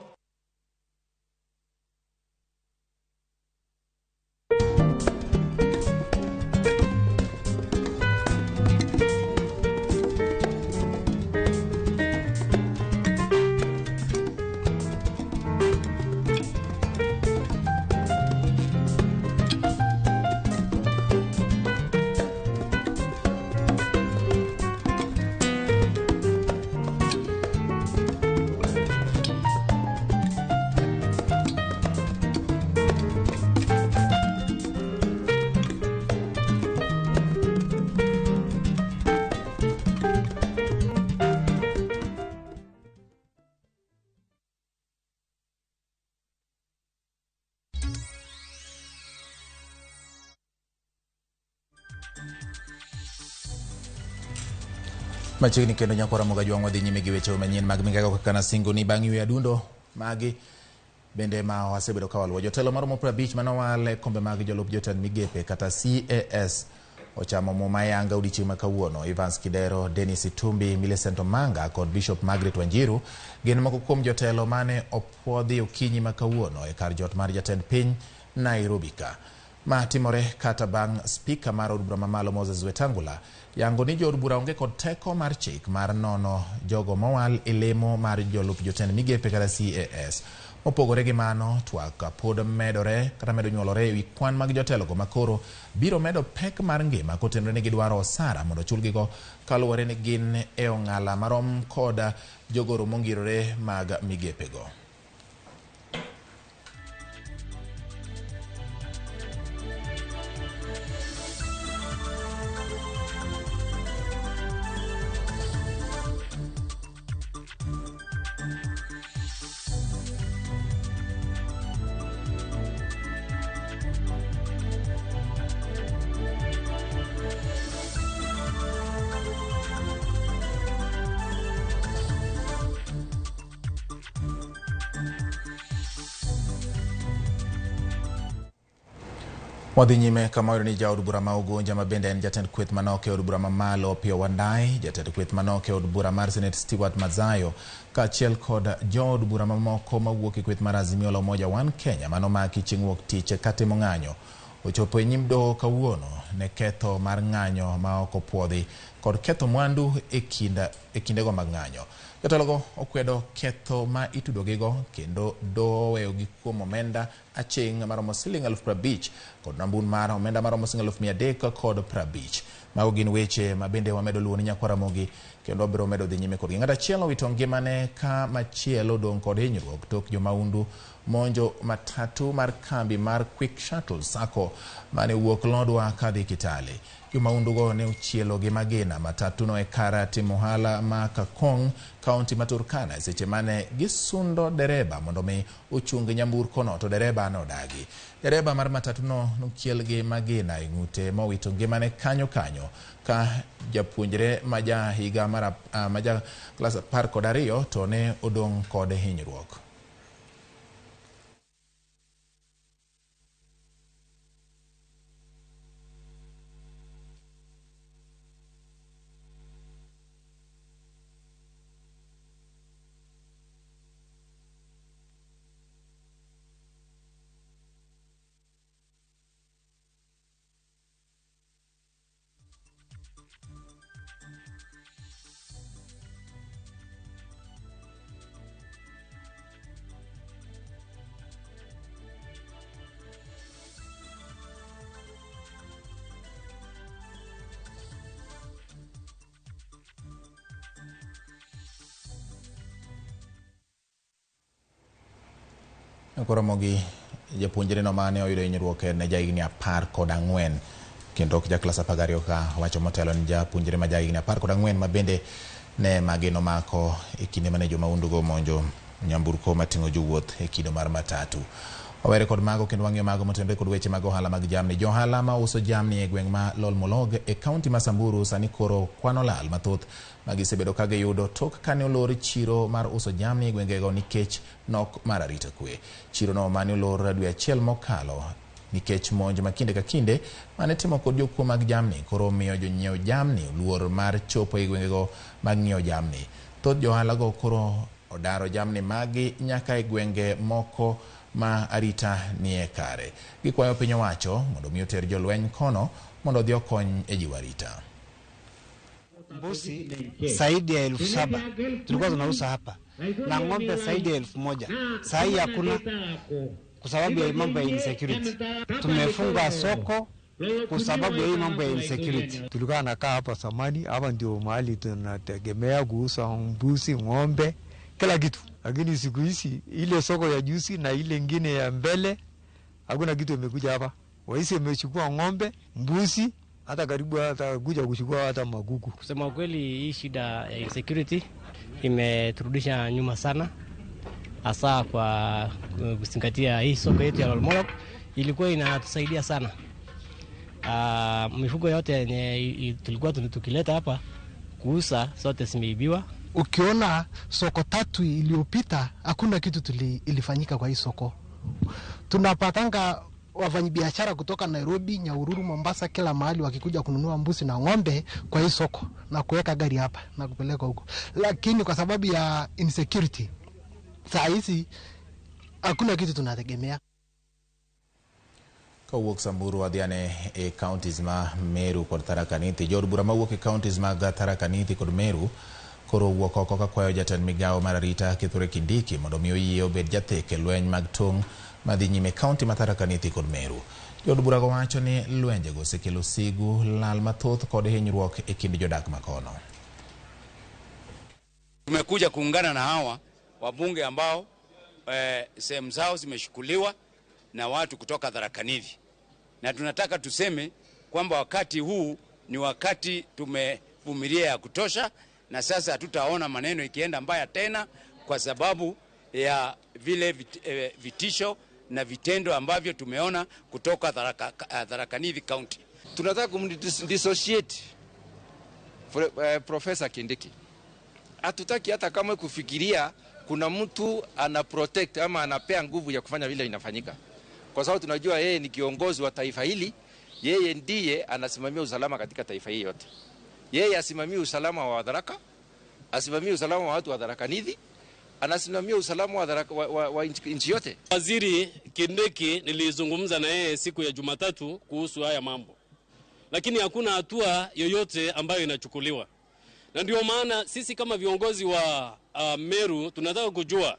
Machiegni kendo nyakwa Ramogi Ajwang' wadhi nyime gi weche manyien mag migago kaka nasingo ni bang' yweyo adundo magi bende ma wasebedo ka waluwo. Jotelo maromo 50 manowal e kombe mag jolup jotend migepe kata CAS ochamo muma e anga odiochieng' ma kawuono. Evans Kidero, Dennis Itumbi, Millicent Omanga kod Bishop Margaret Wanjiru gin moko kuom jotelo mane opuodhi okinyi ma kawuono e kar jot mar jatend piny Nairobi ka. Ma timore kata bang' spika mar od bura mamalo Moses Wetangula yango ni jood bura onge kod teko mar chik mar nono jogo mowal e lemo mar jolup jotend migepe kata CAS. Mopogore gi mano, twak pod medore kata medo nyuolore ewi kwan mag jotelogo makoro biro medo pek mar ngima kotenore ni gidwaro osara mondo chulgigo kaluwore ni gin e ong'ala marom kod jogoro mongirore mag migepego. Wadhi nyime kama wayudo ni jaod bura ma Ugunja ma bende en jatend kweth manok e od bura mamalo Opiyo Wandayi, jatend kweth manok e od bura mar Senate Stewart Madzayo kaachiel kod jood bura mamoko mawuok e kweth mar Azimio la Umoja One Kenya manomaki chieng' wuok tich katimo ng'anyo ochopo e nyim doho kawuono ne ketho mar ng'anyo ma ok opuodhi kod ketho mwandu e kindego mag ng'anyo. Jotelogo okwedo ketho ma itudogigo kendo doho oweyogi kuom omenda aching' maromo siling 50,000 kod nambun mar omenda maromo siling 350,000. Mago gin weche ma bende wamedo luwo ni nyakwa Ramogi kendo wabiro medo dhi nyime kodgi. Ng'at achiel owito ngimane ka machielo odong' kod hinyruok tok jomaundu monjo matatu mar kambi mar Quick Shuttle Sacco mane wuok Lodwar kadhi Kitale. Jomaundugo ne ochielo gi magina matatuno e kar timo ohala ma Kakong, kaunti ma Turkana, seche mane gisundo dereba mondo mi ochung nyamburkono to dereba nodagi. Dereba mar matatuno nochiel gi magina e ng'ute mowito ngimane kanyo kanyo ka japuonjre ma ja higa mar ma ja klas 12 to ne odong' kod hinyruok. Koromogi japuonjre no mane oyudo hinyruok en jahigni 14 kendo ok ja klas 12 ka wacho motelo ni japuonjre ma jahigni 14 ma bende ne mageno mako e kinde mane jomahundugo omonjo nyamburko mating'o jowuoth e kido mar matatu. Wawere kod mago kendo wang'iyo mago motenore kod weche mag ohala mag jamni. Johala ma uso jamni e gweng' ma Lolmolog e kaunti ma Samburu sani koro kwano lal mathoth ma gisebedo ka giyudo tok kane olor chiro mar uso jamni e gwengego nikech nok mar arita kwe. Chirono mane olor dwe achiel mokalo nikech monj ma kinde ka kinde mane timo kod jokuo mag jamni koro miyo jonyiew jamni luor mar chopo e gwengego mag ng'iewo jamni. Thoth johala go koro odaro jamni magi nyaka e gwenge moko ma arita nie kare. Gikwayo piny owacho mondo mi oter jolweny kono mondo odhi okony e jiwo arita. Mbuzi zaidi ya 7,000 tulikuwa tunauza hapa na ng'ombe zaidi ya 1,000. Saa hii hakuna kwa sababu ya mambo ya insecurity. Tumefunga soko kwa sababu ya hii mambo ya insecurity. Tulikuwa nakaa hapa zamani, hapa ndio mahali tunategemea kuuza mbuzi, ng'ombe, kila kitu. Lakini siku hizi ile soko ya juzi na ile ingine ya mbele hakuna kitu imekuja hapa. Waisi imechukua ng'ombe, mbuzi, hata karibu hata kuja kuchukua hata magugu. Kusema kweli, hii shida ya insecurity imeturudisha nyuma sana, hasa kwa kuzingatia hii soko yetu ya Lolmolog ilikuwa inatusaidia sana. Mifugo yote yenye tulikuwa tukileta hapa kuuza zote zimeibiwa. Ukiona soko tatu iliyopita hakuna kitu ilifanyika kwa hii soko. Tunapatanga wafanyabiashara kutoka Nairobi, Nyahururu, Mombasa, kila mahali wakikuja kununua mbuzi na ng'ombe kwa hii soko na kuweka gari hapa na kupeleka huko. Lakini kwa sababu ya insecurity saa hizi hakuna kitu tunategemea. Kowuok Samburu wadhiane e counties ma Meru kod Tharaka Nithi. Jood bura mawuok e counties mag Tharaka Nithi kod Meru koro owuok oko kakwayo jatend migawo mar arita Kithure Kindiki mondo mi oyie obed jathek e lweny mag tong' madhi nyime kaunti ma Tharaka Nithi kod Meru. Jood burago wacho ni lwenjego osekelo sigu, lal mathoth kod hinyruok e kind jodak makono. Tumekuja kuungana na hawa wabunge ambao sehemu zao zimeshukuliwa na watu kutoka Tharaka Nithi, na tunataka tuseme kwamba wakati huu ni wakati tumevumilia ya kutosha, na sasa hatutaona maneno ikienda mbaya tena kwa sababu ya vile vitisho na vitendo ambavyo tumeona kutoka Tharaka Nithi County. Tunataka kumdissociate Professor Kindiki. Hatutaki hata kama kufikiria kuna mtu ana protect ama anapea nguvu ya kufanya vile inafanyika, kwa sababu tunajua yeye ni kiongozi wa taifa hili. Yeye ndiye anasimamia usalama katika taifa hili yote. Yeye asimamie usalama wa Tharaka, asimamie usalama wa watu wa Tharaka Nithi, anasimamia usalama wa Tharaka, wa nchi yote. Waziri Kindiki nilizungumza na yeye siku ya Jumatatu kuhusu haya mambo, lakini hakuna hatua yoyote ambayo inachukuliwa. Na ndio maana sisi kama viongozi wa Meru tunataka kujua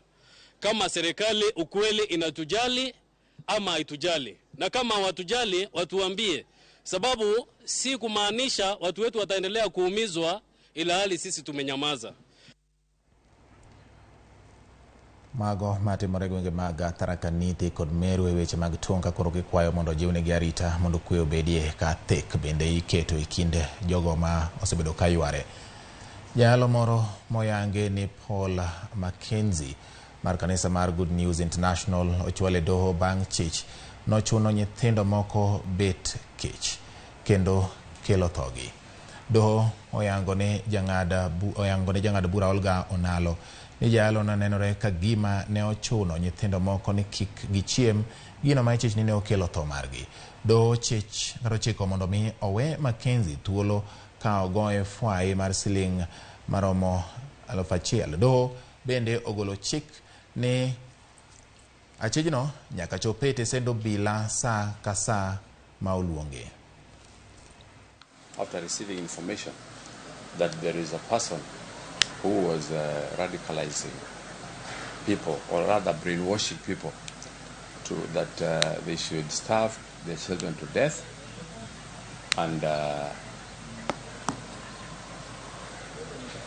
kama serikali ukweli inatujali ama haitujali. Na kama watujali watuambie, sababu si kumaanisha watu wetu wataendelea kuumizwa ila hali sisi tumenyamaza. Mago matimore gwenge mag Tharaka Nithi kod Meru e weche mag tong' ka koro gikwayo mondo ojiwnegi arita mondo kwe obedie ka thek bende iketo e kind jogo ma osebedo ka yware. Jayalo moro moyange ni Paul Mackenzie mar kanisa mar Good News International ochwale doho bang' chich nochuno nyithindo moko bet kech kendo kelo thogi. Doho oyango ne jang'ad bura Olga Onalo ni jayalo no nenore ka gima ne ochuno nyithindo moko ni kik gichiem gino ma ichich ni ne okelo tho margi. Doho chich kata ochiko mondo mi owe Mackenzie thuolo ka ogoye fwai mar siling maromo 1,000. Doho bende ogolo chik ni achijno nyaka chop e tesend obila saa ka saa ma oluonge. After receiving information that there is a person who was radicalizing people, or rather brainwashing people, to that they should starve their children to death, and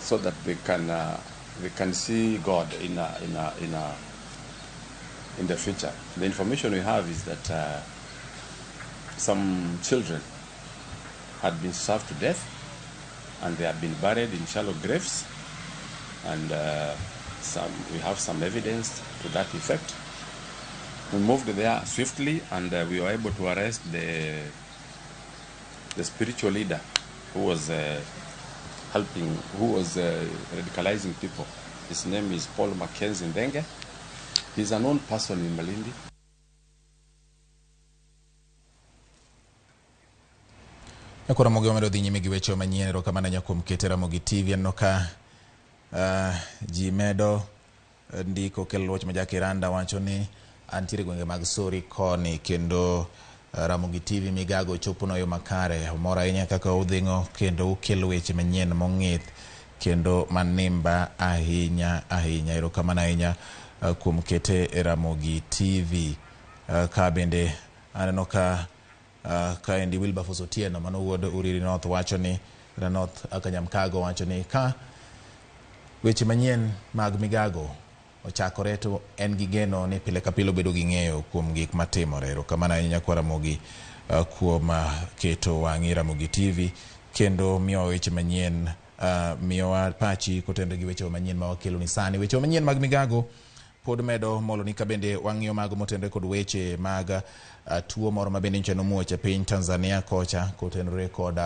so that they can see God in in the future. The information we have is that some children had been starved to death and they have been buried in shallow graves, and we have some evidence to that effect. We moved there swiftly and we were able to arrest the spiritual leader who was radicalizing people. His name is Paul Mackenzie Ndenge. He's a known person in Malindi. Nyakoro Ramogi wamedo dhi nyime gi weche manyien. Erokamano ahinya kuom kete Ramogi TV. Aneno ka ji medo ndiko kelo wach ma Jakiranda wacho ni antiere gwenge mag Sori koni kendo Ramogi TV migago chopo no yo makare. Omor ahinya kaka udhing'o kendo ukelo weche manyien mong'ith kendo manimba ahinya ahinya. Erokamano ahinya kuom kete Ramogi TV. Ka bende aneno ka kaendi Wilberforce Otieno mano wuod Uriri North wacho ni North Akanyamkago wacho ni ka weche manyien mag migago ochakore to en gi geno ni pile ka pile obedo gi ng'eyo kuom gik matimore. Erokamano ahinya kwa Ramogi kuom keto wang'i Ramogi TV kendo miyowa weche manyien, miyowa pachi kotenore gi weche manyien ma wakelo ni sani. Weche manyien mag migago pod medo moloni ka bende wang'iyo mago motenore kod weche mag tuo moro ma bende nyocha nomuoch e piny Tanzania kocha kotenore kod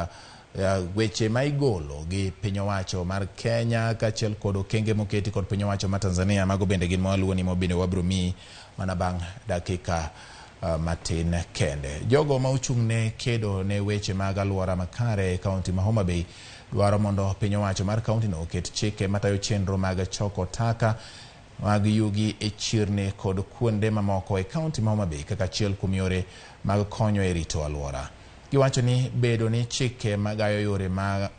weche ma igolo gi piny owacho mar Kenya kaachiel kod okenge moketi kod piny owacho mar Tanzania. Mago bende gin mawaluwo ni mabende wabiro miyi mana bang' dakika matin kende. Jogo ma ochung' ne kedo ne weche mag alwora makare e kaunti ma Homa Bay dwaro mondo piny owacho mar kaunti no oket chike matayo chenro mag choko taka mag yugi e chirni kod kuonde mamoko e kaunti ma Homa Bay kaka achiel kuom yore mag konyo e rito alwora. Giwacho ni bedo ni chike magayo yore ma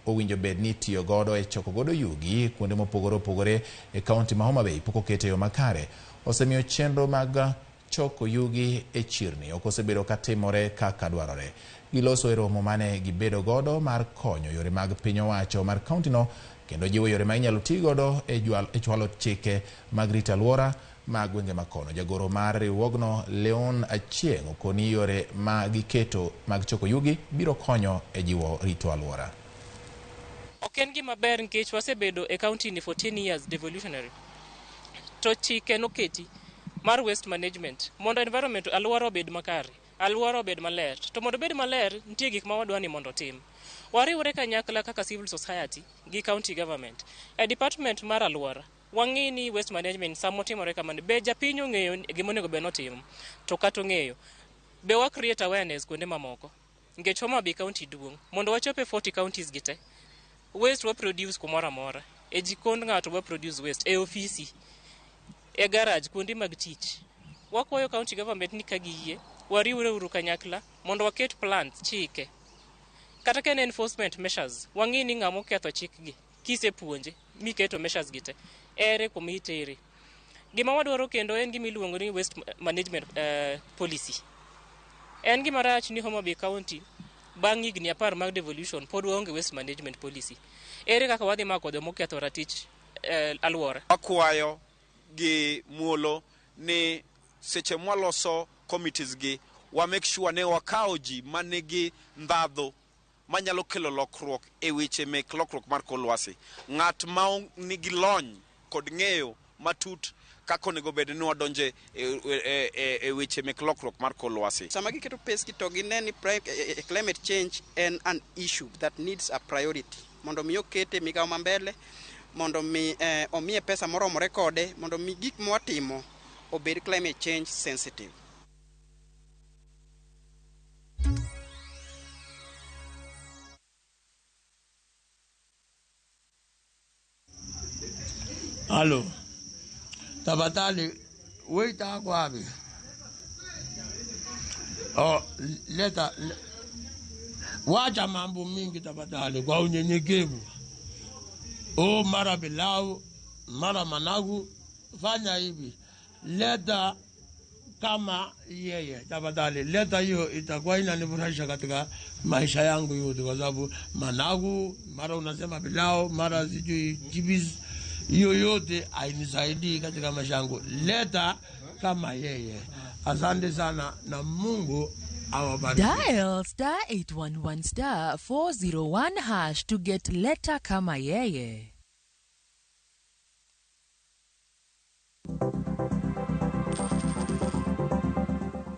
owinjo bed ni itiyo godo e choko godo yugi kuonde mopogore opogore e kaunti ma Homa Bay pok oket e yo makare osemiyo chenro mag choko yugi e chirni ok osebedo katimore kaka dwarore. Giloso e romo mane gibedo godo mar konyo yore mag piny owacho mar kaunti no kendo jiwo yore ma inyalo ti godo e chwalo chike mag rito alwora mag gwenge makono. Jagoro mar riwruogno Leon Achieng' okoni yore ma giketo mag choko yugi biro konyo e jiwo rito alwora. Ok en gima ber nikech wasebedo e county ni for 10 years devolutionary. To chike noketi mar waste management mondo environment alwora obed makare, alwora obed maler. To mondo obed maler, nitie gik ma wadwa ni mondo otim. Wariwre kanyakla kaka civil society gi county government. E department mar alwora, wang'i ni waste management sama otimore kamano, be japiny ong'eyo gima onego bed notimo, to kata ong'eyo. Be wa create awareness kuonde mamoko. Nikech Homa Bay county duong', mondo wachop e 40 counties gi te, waste wa produce kumoro amora. E jikond ng'ato wa produce waste, e ofisi, e garage, kuonde mag tich. Wakwayo county government ni ka giyie, wariwre uru kanyakla mondo waket plans, chike. Kata ka en enforcement measures, wang'i ni ng'ama oketho chikgi, kisepuonje, miketo measures gi te, ere kuma itere. Gima wadwaro kendo en gima iluongo ni waste management policy. En gima rach ni Homa Bay County bang' higni 10 mag devolution pod waonge waste management policy. Ere kaka wadhi mako joma oketho ratich alwora? Wakwayo gi muolo ni seche mwaloso committees gi, wa make sure ne wakawo ji manigi ndhadhu manyalo kelo lokruok e weche mek lokruok mar kor lwasi. Ng'at ma nigi lony kod ng'eyo matut kaka onego bed ni wadonje e weche mek lokruok mar kor lwasi. Sama giketo pes gi to gine ni climate change en an issue that needs a priority. Mondo mi okete migawo ma mbele, mondo mi omiye pesa moromore kode, mondo mi gik mwatimo obed climate change sensitive. Halo, tafadhali waiter ako wapi? Oh, leta wacha mambo mingi tafadhali, kwa unyenyekevu. Oh, mara pilau, mara managu, fanya hivi. Leta kama yeye tafadhali, leta hiyo itakuwa inanifurahisha katika maisha yangu yote, kwa sababu managu, mara unasema pilau, mara sijui chips, hiyo yote hainisaidii katika maisha yangu. Leta kama yeye. Asante sana na Mungu awabariki. Dial star 811 star 401 hash to get letter kama yeye.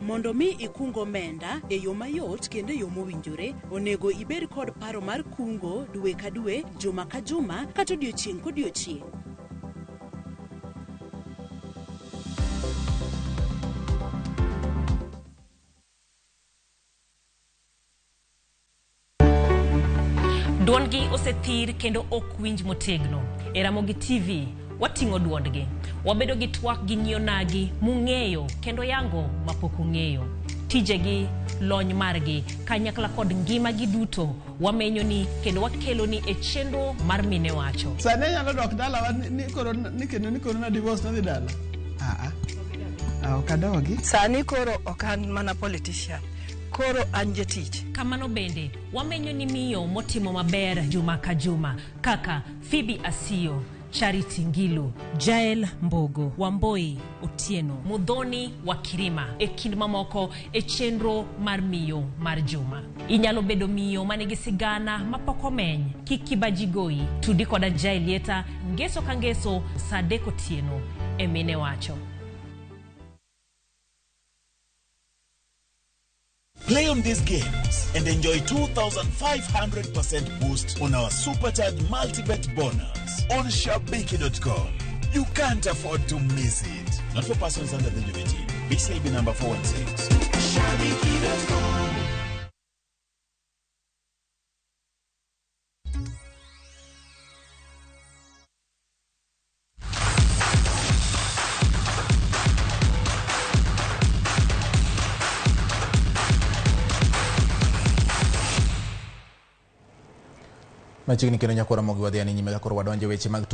Mondo mi ikung omenda e yo mayot kendo e yo mowinjore, onego ibed kod paro mar kungo dwe ka dwe, juma ka juma, kata odiochieng' kodiochieng'. Duondgi osethir kendo ok winj motegno. E Ramogi TV, wating'o duondgi. Wabedo gi twak gi nyionagi mung'eyo kendo yango mapok ung'eyo. Tijegi, lony margi, kanyakla kod ngimagi duto wamenyoni kendo wakeloni e chenro mar Mine Wacho. Sani anyalo dok dalawa ni koro ni kendo ni koro na divorce nadhi dala. Ah, ok adogi. Sani koro ok an mana politician. Koro an jatich. Kamano bende, wamenyo ni miyo motimo maber juma ka juma kaka Phoebe Asiyo, Charity Ngilu, Jael Mbogo, Wamboi Otieno, Muthoni wa Kirima e kind mamoko e chenro mar miyo mar juma. Inyalo bedo miyo manigi sigana mapok omeny, kik kibaji goyi, tudi koda Jael Lieta ngeso ka ngeso saa 3 otieno e Mine Wacho. Play on these games and enjoy 2,500% boost on our Supercharged Multibet bonus on Shabiki.com. You can't afford to miss it. Not for persons under the age of 18. BCIB number 416. Shabiki.com. Machiegni kendo nyakora mogi wadhi nyime ka koro wadonje weche mag